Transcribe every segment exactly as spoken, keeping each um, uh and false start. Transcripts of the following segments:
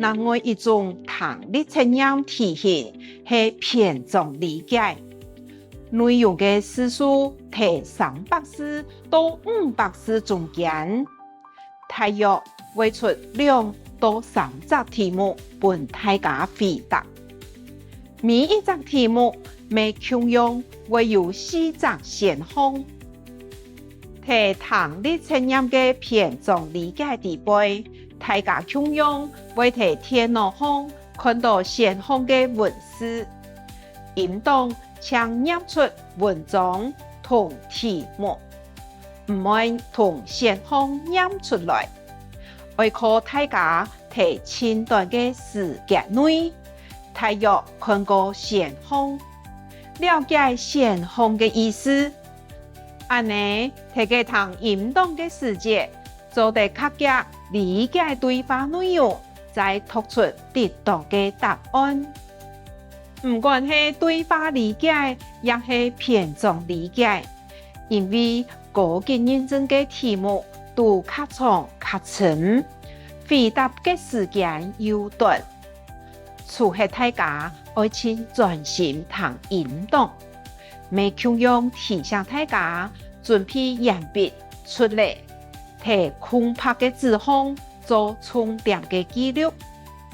另外一種聽力測驗題型係篇章理解，內容个字數在三百字到五百字中間，大約會出兩到三隻題目分大家回答。每一隻題目乜共樣會有四隻選項。在聽力測驗个篇章理解裡背，大家共樣會在電腦項看到選項个文字，應當請唸出文章同題目，毋愛同選項唸出來。愛靠大家在盡短个時間內，大約看過選項，了解選項个意思。恁呢，在該聽音檔个時節，做得較遽理解對話內容，再讀出得當个答案。毋管係對話理解，抑係篇章理解，因為高級認證个題目都較長較深，回答个時間又短。除忒大家愛盡專心聽音檔，乜共樣提醒大家準備鉛筆、出題，在空白个紙項做重點个記錄，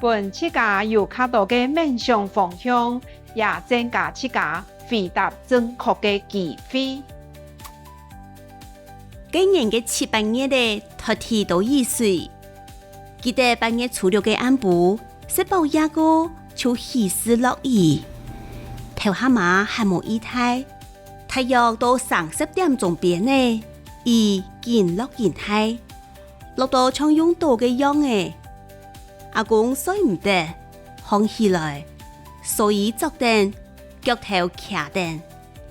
分自家有較多个面向方向，也增加自家回答正確个機會。該年个七八月仔，讀冊多雨水。記得八月初六个暗晡，食飽夜過就起勢落雨。頭下嘛還無異大，大約到三四點鐘邊仔，雨緊落緊大，落到像用倒个樣仔。阿公睡毋得，䟘起來，蓑衣著等，腳頭擎等，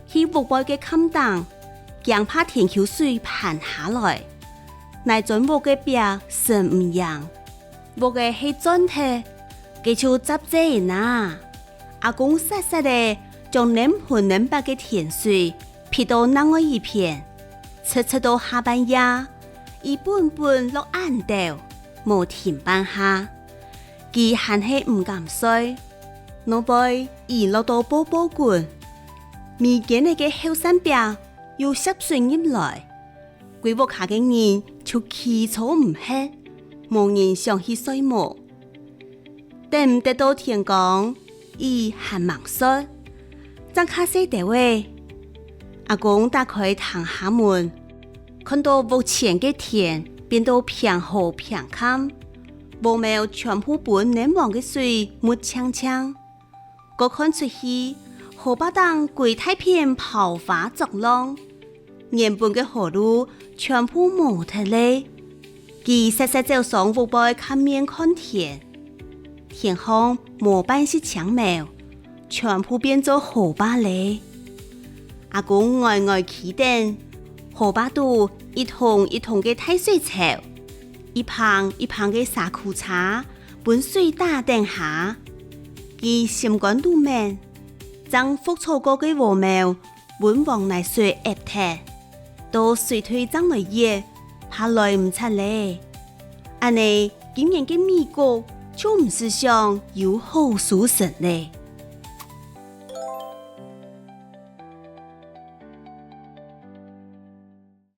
去屋背个崁頂，驚怕田坵水盤下來，泥磚屋个壁承毋贏。屋仔係磚垤，該就閘遮仔拿。阿公煞煞仔將淰盆淰腹个田水撇到另外一片，直直到下半夜，雨本本落恁兜，無停半下。佢還係毋敢睡，腦背雨落到啵啵滾， 尾間仔个後山壁又澀水入來，歸屋下个人就企坐毋核，無人想去睡目。等得到天光，雨還吂煞，正較細兜仔。阿公打開廳下門，看到屋前个田變到平河平崁，禾苗全部分淰黃个水濬淨淨。 過看出去，河壩頂歸大片拋花著浪，原本个河路全部無忒咧。佢煞煞走上屋背崁面看天，天項無半息青苗，全部變做河壩咧。阿公呆呆企等，河壩肚一桶一桶个大水槽，一棚一棚个沙箍車， 分水打等下，佢心肝肚愐，正覆草過个禾苗，分黃泥水揜忒，到水退正來掖，怕來毋掣咧。恁呢，今年个米穀就毋使想有好收成咧。